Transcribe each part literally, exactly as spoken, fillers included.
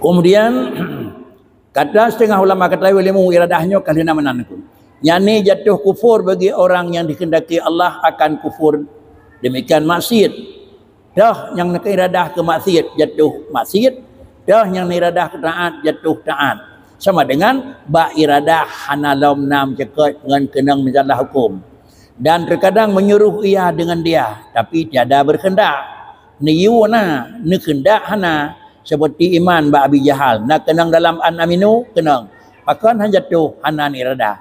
Kemudian, kata setengah ulama kata ilmu iradah nyoe ka lheueh na meunan. Yakni jatuh kufur bagi orang yang dikehendaki Allah akan kufur. Demikian maksiat. Toh nyang neuiradah keu maksiat jatuh maksiat, toh nyang neuiradah keu taat jatuh taat. Sama dengan bak iradah hana lom na meucakot ngon keunong meusalah hukum. Dan terkadang menyuruh iya dengan dia, tapi tiada berkehendak. Neuyue na, neukehendak hana, seperti iman bak Abi Jahal. Na keunong dalam an aminu, keunong. Pakon han jatuh, hana neuiradah.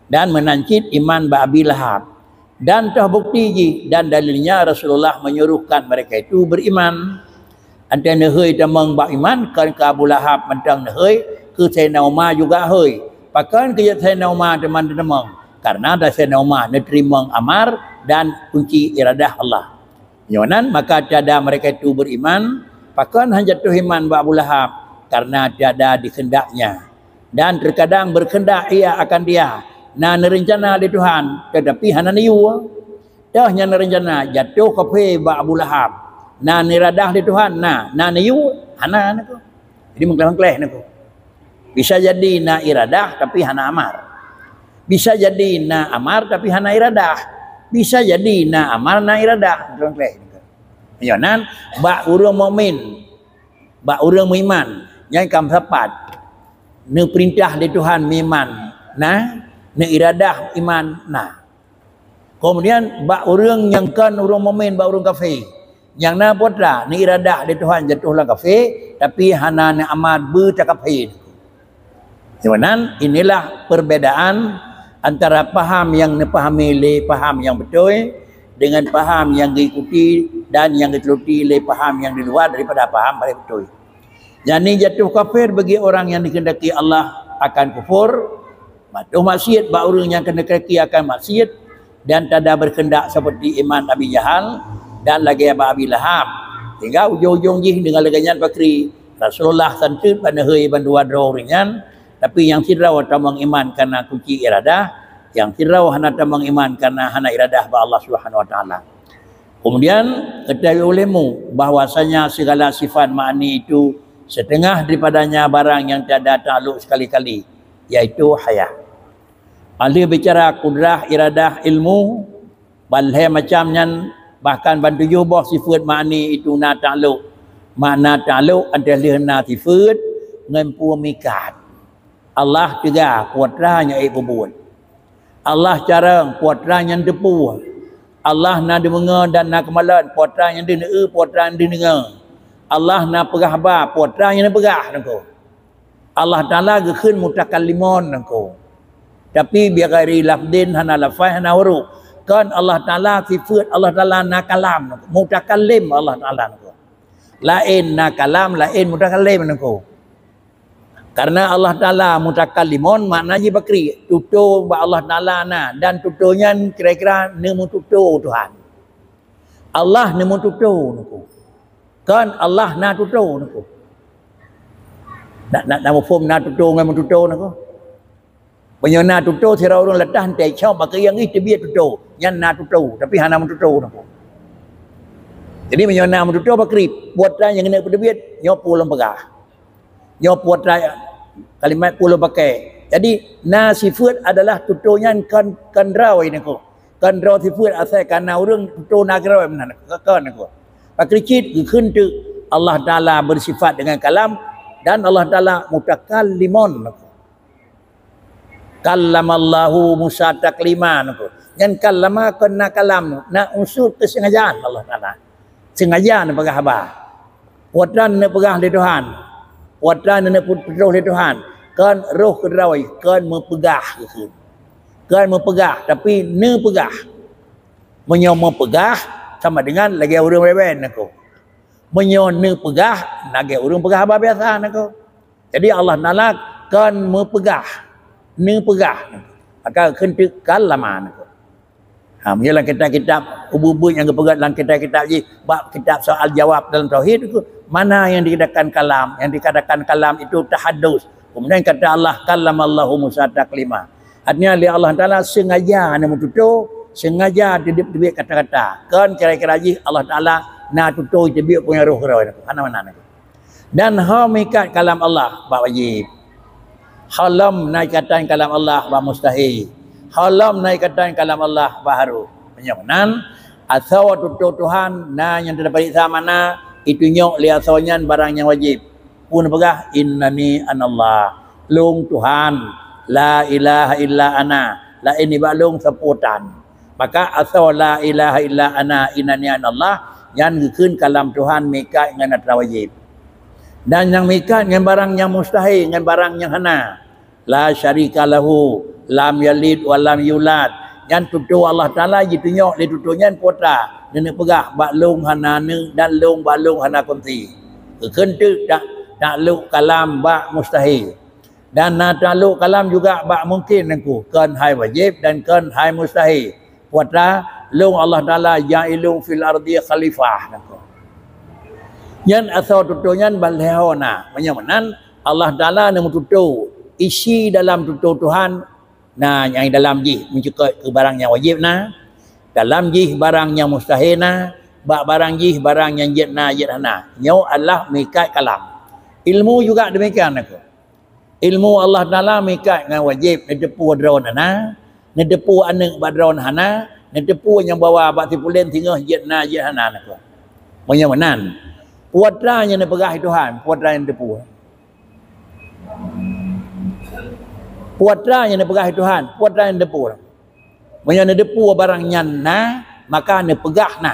Dan meunan cit iman bak Abi Lahab. Dan toh bukti jih dan dalilnya Rasulullah menyuruhkan mereka itu beriman. Antai neuhôi tamong bak iman, kon keu Abu Lahab mantong neuhôi, keu Saidina Umar juga hôi. Pakon keu Saidina Umar teuma tamong? Karena dari Saidina Umar neuteurimong amar dan kunci iradah Allah. Nyoe nan maka tiada mereka itu beriman, pakon han jatuh iman bak Abu Lahab? Karena tiada dikehendaknya. Dan terkadang berkehendak ia akan dia. Na neurencana lé Tuhan, tetapi hana neuyue. Toh nyang neurencana jatuh kafé bak Abu Lahab. Na neuradah lé Tuhan, na, na neuyue, hana neuko. Jadi meukleh-meukleh neuko. Bisa jadi na iradah tapi hana amar. Bisa jadi na amar tapi hana iradah. Bisa jadi na amar na iradah. Meukleh-meukleh neuko. Nyoe nan bak ureuëng mukmin, bak ureuëng meuiman nyang ka meusapat. Neupeurintah lé Tuhan meuiman na, neuiradah iman na. Kemudian bak ureuëng nyang kon ureuëng mukmin, bak ureuëng kafé, nyang na putra neuiradah lé Tuhan jatuh lam kafé, tapi hana neuamar beutakafé. Meunan inilah perbedaan antara paham nyang neupahami lé paham nyang beutôi dengan paham nyang geuikuti dan nyang geuteuruti lé paham nyang di luwa daripada paham paling beutôi. Yakni jatuh kafir bagi orang yang dikehendaki Allah akan kufur, matuh maksiat bak ureuëng nyang dikehendaki akan maksiat, dan tada berkehendak seperti iman Abi Jahal dan lagée bak Abi Lahab. Sehingga ujong-ujong jih dengan lagée nyan pakri Rasulullah santeut bak neuhôi bandua droe ureuëng nyan, tapi nyang sidroe tamong iman karena kunci iradah, nyang sidroe hana tamong iman karena hana iradah bak Allah Subhanahu Wa Taala. Kemudian ketahui olehmu bahwasanya segala sifat ma'ani itu setengah daripadanya barang yang tiada takluk sekali-kali, yaitu hayat. Ahli bicara kudrah, iradah, ilmu, ban lhée macam nyan, bahkan ban tujoh boh sifat ma'ani itu na takluk. Makna takluk adalah na sifat ngon peumikat. Allah teuga, putra nyang ék peubuet. Allah carông, putra nyang teupeu. Allah na deumeungoe dan na keumalon, putra nyang deuneue, putra nyang deudeungoe. Allah na peugah haba, putra nyang neupeugah nangko. Allah Taala geukheun mutakallimon nangko. Tapi bighairi lafdin, hana lafai, hana huruf. Kon Allah Taala sifat Allah Taala na kalam nangko. Mutakallim Allah Taala nangko. Laén na kalam, laén mutakallim nangko. Karena Allah Taala mutakallimon makna jih bakri, tutoe bak Allah Taala na, dan tutoe nyan kira-kira neumeututoe Tuhan. Allah neumeututoe nangko. Kon Allah na tutoe nangko. Nak nak na muphom na tutoe ngon meututoe nangko. Meunyoe na tutoe sira ureuëng leutah teucok bak keuieng ih teubiet tutoe, nyan na tutoe tapi hana meututoe nangko. Jadi meunyoe na meututoe bakri, buet nyang keuneuk peuteubiet nyoe pulom peugah. Nyoe putra kalimat pulom pakai. Jadi na sifat adalah tutoe nyan kon kon droe nangko. Kon droe sifat asai kana ureuëng tutoe na droe meunan kon nangko. Pakri cit geukheun teuk Allah Taala bersifat dengan kalam dan Allah Taala mutakallimon nangko. Kallamallahu Musa taklima nangko. Nyan kallama kon na kalam, na unsur keusengajaan Allah Taala. Sengaja neupeugah haba. Watèe neupeugah lé Tuhan. Watèe neupeutroh lé Tuhan. Kon roh keudroe, kon meupeugah geukheun. Kon meupeugah, tapi neupeugah. Meunyoe meupeugah sama dengan lagèe ureuëng wewen nangko. Meunyoe neupeugah lagèe ureuëng peugah haba biasa nangko. Jadi Allah Taala kon meupeugah, neupeugah. Maka kheun teuk kallama nangko. Ha, meunyoe lam kitab-kitab ubeut-ubeut nyang geupeugah lam kitab-kitab jih, bak kitab soal jawab dalam tauhid tu, mana yang dikatakan kalam? Yang dikatakan kalam itu tahadus. Kemudian kata Allah, "Kallamallahu Musa taklima." Artinya lé Allah Taala sengaja neumeututoe, sengaja teubiet-teubiet kata-kata. Kon kira-kira jih Allah Taala na tutoe teubiet punya roh keudroe. Hana meunan. Dan ho meuikat kalam Allah bak wajéb. Ho lom na ikatan kalam Allah bak mustahé. Ho lom na ikatan kalam Allah bak harôh. Meunyoe meunan, asoe tutoe Tuhan na nyang teupeuriksa makna, itunyok lé asoe nyan barang nyang wajéb. Peue neupeugah, "Innani anallah." Lôn Tuhan, la ilaha illa ana. Laén nibak lôn sapeue tan. Maka asoe la ilaha illa ana innani anallah nyan geukheun kalam Tuhan meuikat ngon atra wajéb. Dan nyang meuikat ngon barang nyang mustahé, ngon barang nyang hana. La syarika lahu, lam yalid wa lam yulad. Nyan tutoe Allah Taala jitunyok lé tutoe nyan peue atra, neuneuk peugah, "Bak lôn hana aneuk dan lôn bak lôn hana kunti." Geukheun teuk tak, taklok kalam bak mustahé. Dan na taklok kalam juga bak mungken, nangku, kon hai wajéb dan kon hai mustahé. Peue atra, lôn Allah Taala ja'ilun fil ardi khalifah, nangku. Nyan asoe tutoe nyan ban lhèe ho na. Meunyoe meunan, Allah Taala neumeututoe isi dalam tutoe Tuhan, na nyang dalam jih meucukot keu barang nyang wajéb na, dalam jih barang nyang mustahé na, bak barang jih barang nyang jeuet na jeuet hana. Nyoe adalah meuikat kalam. Ilmu juga demikian, nangku. Ilmu Allah Taala meuikat ngon wajéb, neuteupeue droeneuh na, neuteupeue aneuk bak droeneuh hana, neuteupeue nyang bawa bak sipulen singoh jeuet na jeuet hana, nangku. Meunyoe meunan, peue atra nyang neupeugah Tuhan, peue atra nyang neuteupeue. Peue atra nyang neupeugah Tuhan, peue atra nyang neuteupeue. Meunyoe neuteupeue barang nyan na, maka neupeugah na.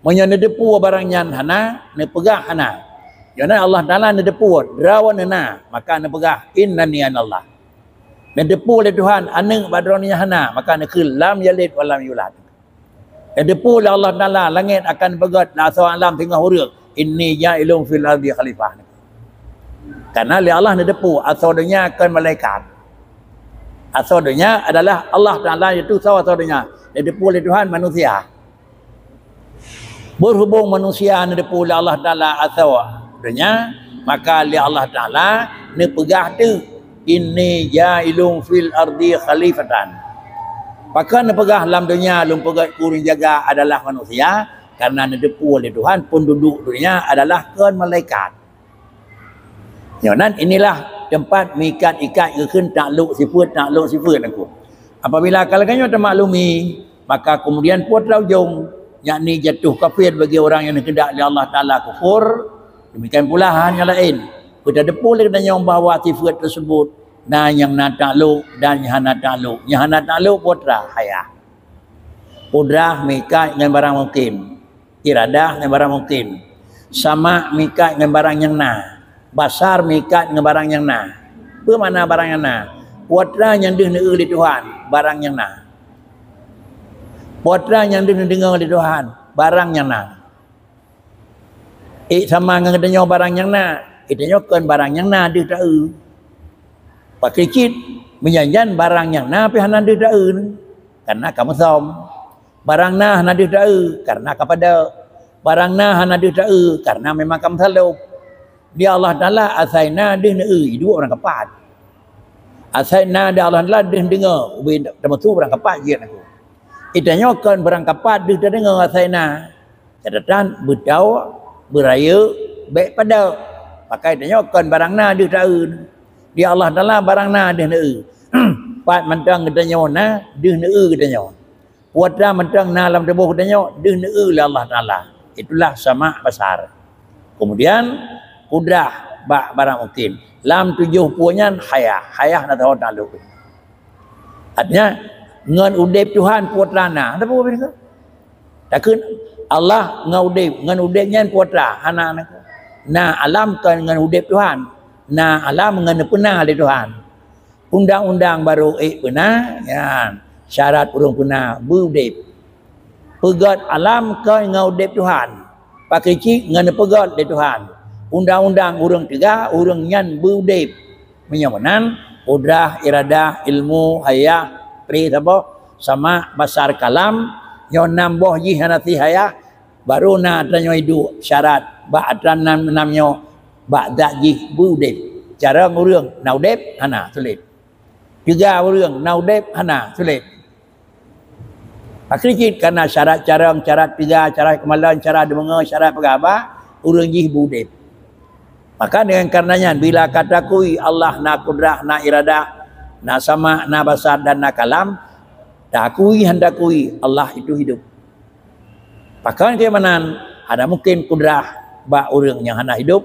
Meunyoe neuteupeue barang nyan hana, neupeugah hana. Nyoe na Allah Taala neuteupeue droeneuh na, maka neupeugah, "Innani anallah." Neuteupeue lé Tuhan aneuk bak droeneuh nyan hana, maka neukheun, "Lam yalid wa lam yulad." Neuteupeue lé Allah Taala langét akan beugét lam asoe alam singoh ureueng, "Inni ja'ilun fil ardi khalifah." Karena lé Allah neuteupeue asoe donya kon malaikat. Asoe donya adalah Allah Taala, yaitu soe asoe donya? Neuteupeue lé Tuhan manusia. Berhubung manusia neuteupeue lé Allah Taala asoe donya, maka lé Allah Taala neupeugah teuk, "Inni ja'ilun fil ardi khalifatan." Pakon neupeugah lam donya lôn peugét keu ureueng jaga adalah manusia? Karena neuteupeue lé Tuhan peunduduek donya adalah kon malaikat. Nyoe nan inilah teumpat meuikat-ikat geukheun taklok sifeuet, taklok sifeuet, nangku. Apabila ka lagée nyoe tamaklumi, maka keumudian peue atra ujong, yakni jatuh kafir bagi ureueng nyang neukeundak lé Allah Taala kufur, demikian pula hal nyang laén. Beuteupeue lé geutanyoe bahwa sifeuet teuseubut na nyang na taklok dan nyang hana taklok. Nyang hana taklok peue atra? Hayah. Kudrah meuikat ngon barang mungken. Iradah ngon barang mungken. Sama meuikat ngon barang nyang na. Basar meuikat ngon barang nyang na. Peue makna barang nyang na? Peue atra nyang deuh neueu lé Tuhan, barang nyang na. Peue atra nyang deuh neudeungoe lé Tuhan, barang nyang na. Ék sama ngon geutanyoe barang nyang na, geutanyoe kon barang nyang na deuh taeu. Pakri cit, meujan-jan barang nyang na pih hana deuh taeu, karena ka meusom. Barang na hana deuh taeu, karena ka padub. Barang na hana deuh taeu, karena memang ka meusalôb. Di Allah Taala asai na deuh neueu, iduek barang kapat. Asai na di Allah Taala deuh deungoe, ubé tameusu barang kapat jeuet aku. Geutanyoe kon barang kapat deuh tadeungoe asai na. Catatan, beutôi, beurayeuk, bék padub. Pakai tanyoe kon barang na deuh taeu. Di Allah Taala barang na deuh neueu. Pat mantong geutanyoe na deuh neueu geutanyoe. Peue atra mantong na lam tuboh geutanyoe deuh neueu lé Allah Taala. Itulah sama basar. Kemudian, kudrah bak barang mungken. Lam tujoh peue nyan hayah. Hayah na tahu takluk. Artinya, ngon udeb Tuhan peue atra na. Ada peue beda? Takheun Allah ngon udeb, ngon udeb nyan peue atra, hana na. Na alam kon ngon udeb Tuhan. Na alam ngon neupeuna lé Tuhan. Undang-undang barô ék peuna, nyan syarat ureuëng peuna beu udeb. Peugét alam kon ngon udeb Tuhan. Pakri cit ngon neupeugét lé Tuhan. Undang-undang ureuëng teuga, ureuëng nyan beu udeb. Meunyoe meunan, kudrah, iradah, ilmu, hayah, pri saboh, sama, basar, kalam, nyoe nam boh jih hana si hayah, baru na tanyoe iduek syarat bak atra nam, nam nyoe bak zat jih beu udeb. Carông ureuëng na udeb, hana, sulet. Teuga ureuëng na udeb, hana, sulet. Pakri cit kana syarat carông, syarat teuga, syarat keumalon, syarat deungoe, syarat peugah haba, ureuëng jih beu udeb. Maka dengan karena nyan, bila ka takui Allah na kudrah, na iradah, na sama, na basar dan na kalam, takui han takui Allah itu hidup. Pakon keu meunan, hana mungkin kudrah bak ureuëng nyang hana hidup,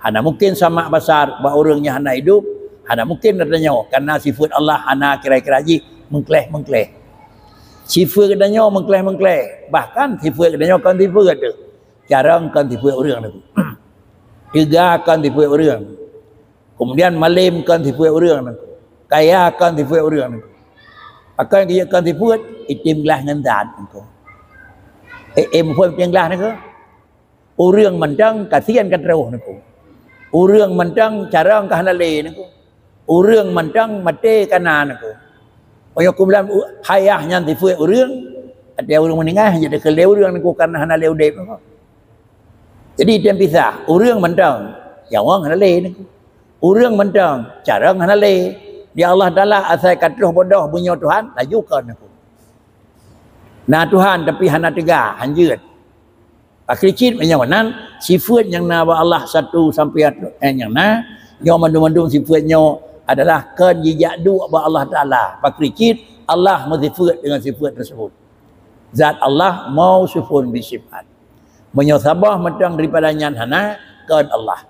hana mungkin sama basar bak ureuëng nyang hana hidup, hana mungkin geutanyoe, karena sifat Allah hana kira-kira jih mengkleh-mengkleh. Sifat geutanyoe mengkleh-mengkleh, bahkan sifat geutanyoe kon sifat teuh. Carông kon sifat ureuëng nyoe. Teuga kon sifat ureuëng. Kemudian malem kon sifat ureuëng nyoe. Kaya kon sifat ureuëng nyoe. Pakon keu kon sifat, item glah ngon zat nyoe. Eh, eh, muphom item glah nyoe. Ureuëng mantong kasian ka troh nyoe. Ureuëng mantong carông ka hana lé nyoe. Ureuëng mantong maté ka na nyoe. Meunyoe kumlam u-, hayah nyan sifat ureuëng, arti ureuëng meuninggai, jadi keu lé ureuëng nyoe karena hana lé udeb. Jadi, item pisah, ureuëng mantong, nyawöng hana lé nyoe. Ureuëng mantong, carông hana lé. Di Allah Taala asai ka troh bodoh meunyoe Tuhan, laju kon nyoe. Na Tuhan, tapi hana teuga, hanjeuet. Pakri cit meunyoe nan, sifat nyang na bak Allah satu sampai atu-, eh, nyang na, nyoe mandum-mandum sifat nyoe adalah kon jijak duek bak Allah Taala. Pakri cit, Allah meusifat dengan sifat tersebut. Zat Allah mausufun bisifat. Meunyoe saboh mantong daripada nyan hana, kon Allah.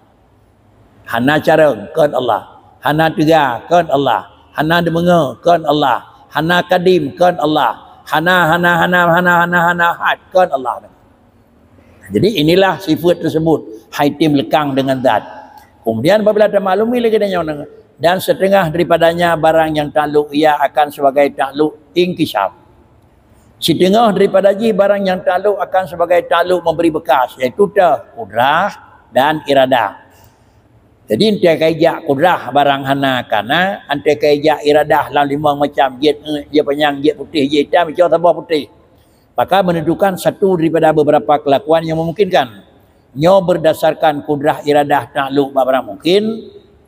Hana carông, kon Allah. Hana teuga, kon Allah. Hana deungoe, kon Allah. Hana kadim, kon Allah. Hana, hana, hana, hana, hana, hana hat, kon Allah. Jadi, inilah sifat tersebut, hai tim lekang dengan zat. Kemudian, apabila tamaklumi lagi dengan nyoe, dan setengah daripadanya barang yang takluk ia akan sebagai takluk inkisaf. Siteungoh daripada jih barang nyang takluk akan sebagai takluk memberi bekas, yaitu teuh kudrah dan iradah. Jadi, entah ka ijak kudrah barang hana kana, entah ka ijak iradah lam limong macam, jeuet euk, jeuet panyang, jeuet putéh, jeuet itam, icok saboh putéh. Maka menentukan satu daripada beberapa kelakuan yang memungkinkan. Nyoe berdasarkan kudrah iradah takluk bak barang mungkin,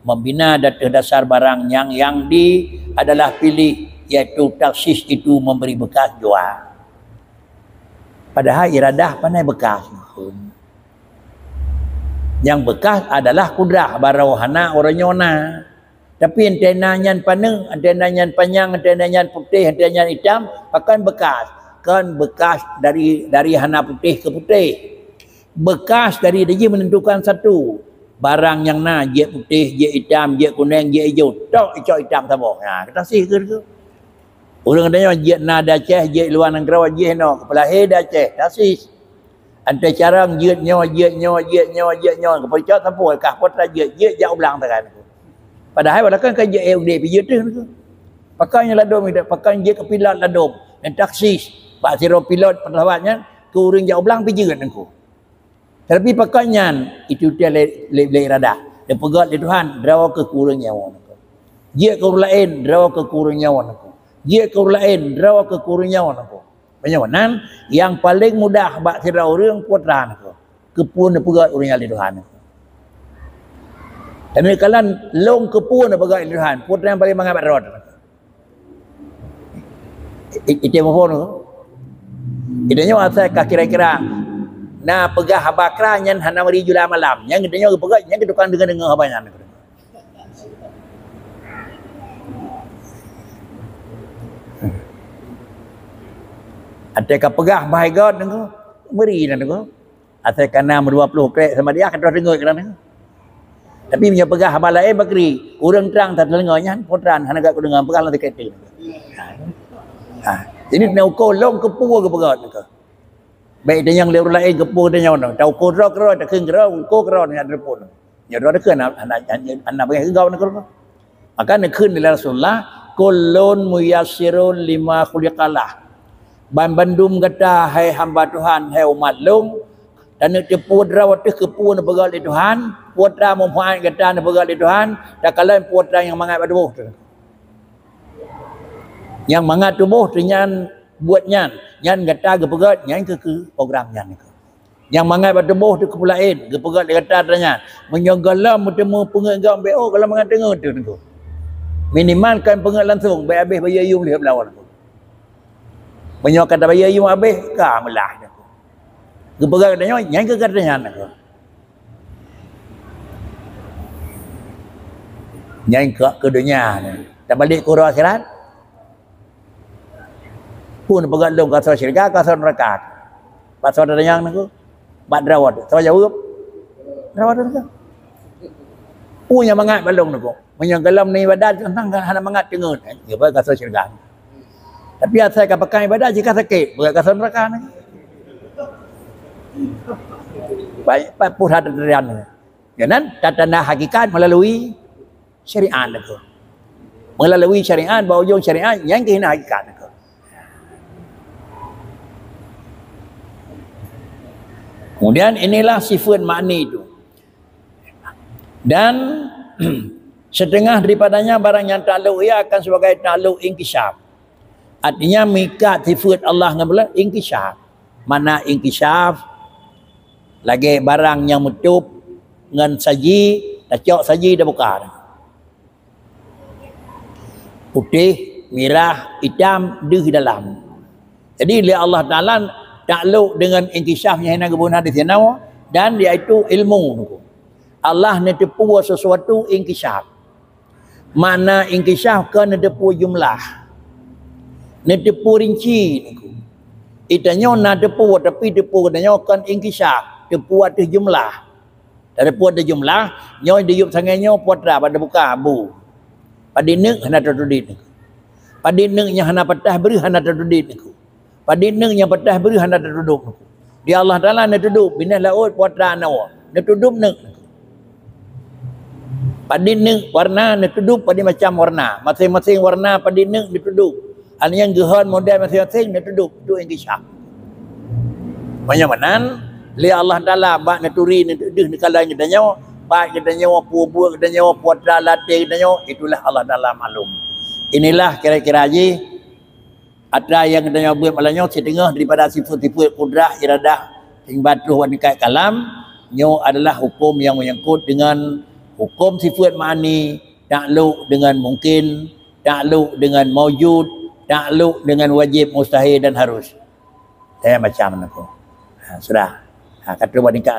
membina di atas dasar barang nyang, nyang di adalah pilih, yaitu taksis itu memberi bekas jua. Padahal iradah pandai bekas. Nyang bekas adalah kudrah, barô hana uroe nyoe na. Tapi entena nyan paneuk, entena nyan panyang, entena nyan putéh, entena nyan itam, pakon bekas. Kon bekas dari, dari hana putéh keu putéh. Bekas dari jih menentukan satu. Barang nyang na, jeuet putéh, jeuet itam, jeuet kuneng, jeuet ijo. Tok icok itam saboh. Ha, taksis keu, keu. Ureuëng tanyoe jeuet na di Aceh, jeuet luwa nanggroe, jih inoe, keu peulahé di Aceh, taksis. Entah carông jeuet nyoe, jeuet nyoe, jeuet nyoe, jeuet nyoe. Keu peucok sampue, kah pot jeuet, jeuet jak u blang takan. Padahai walaupun ka jeuet, eh, udeb, jeuet teuh. Pakon nyang ladôm, pakon jeuet keu pilot ladôm. Dan taksis, bak sidroe pilot pesawat nyan, keu ureuëng jak u blang pih jeuet nangku. Tapi pakon nyan, itu teuh lé, lé, lé iradah. Dipeugét lé Tuhan, droe keu ureuëng nyoe. Jeuet keu ureuëng laén, droe keu ureuëng nyoe nangku. Jeuet keu ureuëng laén, droe keu ureuëng nyoe nangku. Meunyoe nan, nyang paleng mudah bak sidroe ureuëng putra nangku. Keupeue neupeugét ureuëng nyan lé Tuhan. Tapi kalon lôn keupeue neupeugét lé Tuhan, putra nyang paleng mangat bak droe. I-, i-, item phon tu. Item nyoe asai ka kira-kira na peugah haba kra nyan hana meuri jula malam. Nyang item nyoe geupeugah, nyang tukang deungoe-deungoe haba nyan. Até ka peugah bahai got nyoe, meuri nyan nyoe. Asai ka na meudua ploh krek sama dia, ka troh deungoe keunan. Tapi meunyoe peugah haba laén bakri, ureuëng trang that deungoe nyan, po trang hana gak kudeungoe peugah lam tikét tu. Ha. Jadi na uko lôn keupeue geupeugah nyoe. Baik tanyong lé ureuëng laén keupeue tanyong nyoe. Ta uko droe keudroe, ta kheun keudroe, uko keudroe nyan telepon. Nyoe droe deukeue na, na, na, na, na, na, na, na, na, na, na, na, na, na, na, na, Maka neukheun lé Rasulullah, "Kullun muyassirun lima khuliqalah." Banbandum gata, hai hamba Tuhan, hai umat lôn, taneuk teupeue droe teuh keupeue neupeugah lé Tuhan, peue ta manfaat gata neupeugah lé Tuhan, takalon peue ta nyang mangat bak tuboh teuh. Nyang mangat tuboh teuh nyan buet nyan, nyan gata geupeugah, nyan keu, keu program nyan. Nyang mangat bak tuboh teuh keupeue laén, geupeugah lé gata tanyan. Meunyoe gohlom meuteumé peungeuet gob B O, gohlom mangat teungeut teuh teungku. Minimal kon peungeuet langsong, bèk habéh bayeue yum lheueh beulawan teungku. Meunyoe ka tabayeue yum habéh, ka meulah teungku. Geupeugah gata nyoe, nyan keu gata nyan teungku. Nyan keu, keu donya ni. Tabalek keu uroe akhirat. Peue neupeugah lôn keu asoe syeuruga, keu asoe neuraka? Bak asoe tanyong nangku. Bak droe, soe jaweueb? Droe teuka. Peue nyang mangat bak lôn nangku? Meunyoe gohlom neuibadat, teuntang hana mangat teungeut. Nyan peugah keu asoe syeuruga. Tapi asai ka pakai ibadat, jika sakét, peugah keu asoe neuraka nangku. Baik, pat pun hana teudian. Keunan tatanda hakikat meulalu syariat nangku. Meulalu syariat, bak ujong syariat, nyan keuh na hakikat nangku. Kemudian inilah sifat ma'ni itu. Dan setengah daripadanya barang nyang takluk ia akan sebagai takluk inkishaf. Artinya, meuikat sifat Allah ngon buleuen inkishaf. Makna inkishaf, lagée barang nyang meutôb ngon saji, tacok saji, tabuka. Putéh, mirah, itam, deuh dalam. Jadi, lé Allah Taala takluk deungon inkishaf nyang hana geubeuna di sinoe, dan yaitu ilmu. Allah neuteupeue sesuatu inkishaf. Makna inkishaf kon neuteupeue jumlah, neuteupeue rinci nangku. Geutanyoe na teupeue, tapi teupeue geutanyoe kon inkishaf, teupeue ateueh jumlah. Teupeue ateueh jumlah, nyoe diyueb sangée nyoe peue atra bak teubuka bu. Padit neuk hana tatudeb nangku. Padit neuk nyang hana patah breuh hana tatudeb nangku. Padit neuk nyang patah breuh hana tatudeb nangku. Di Allah Taala neutudeb, binéh laôt peue atra na woe, neutudeb neuk nangku. Padit neuk warna neutudeb padit macam warna. Maséng-maséng warna padit neuk neutudeb. Hana nyang geuhon model maséng-maséng neutudeb, tu inkishaf. Meunyoe meunan, lé Allah Taala bak neuturi neutudeb neukalon geutanyoe, pat geutanyoe, peue buet geutanyoe, peue atra latée geutanyoe, itulah Allah Taala maklum. Inilah kira-kira jih atra nyang geutanyoe buet malam nyoe, siteungoh daripada sifat-sifat kudrah, iradah, sehingga troh bak tingkat kalam. Nyoe adalah huköm nyang menyangkut deungon huköm sifat ma'ni, takluk deungon mungken, takluk deungon maujud, takluk deungon wajéb, mustahil dan harus. Saya macam nangku. Ha, sudah. Ha, ka troh bak tingkat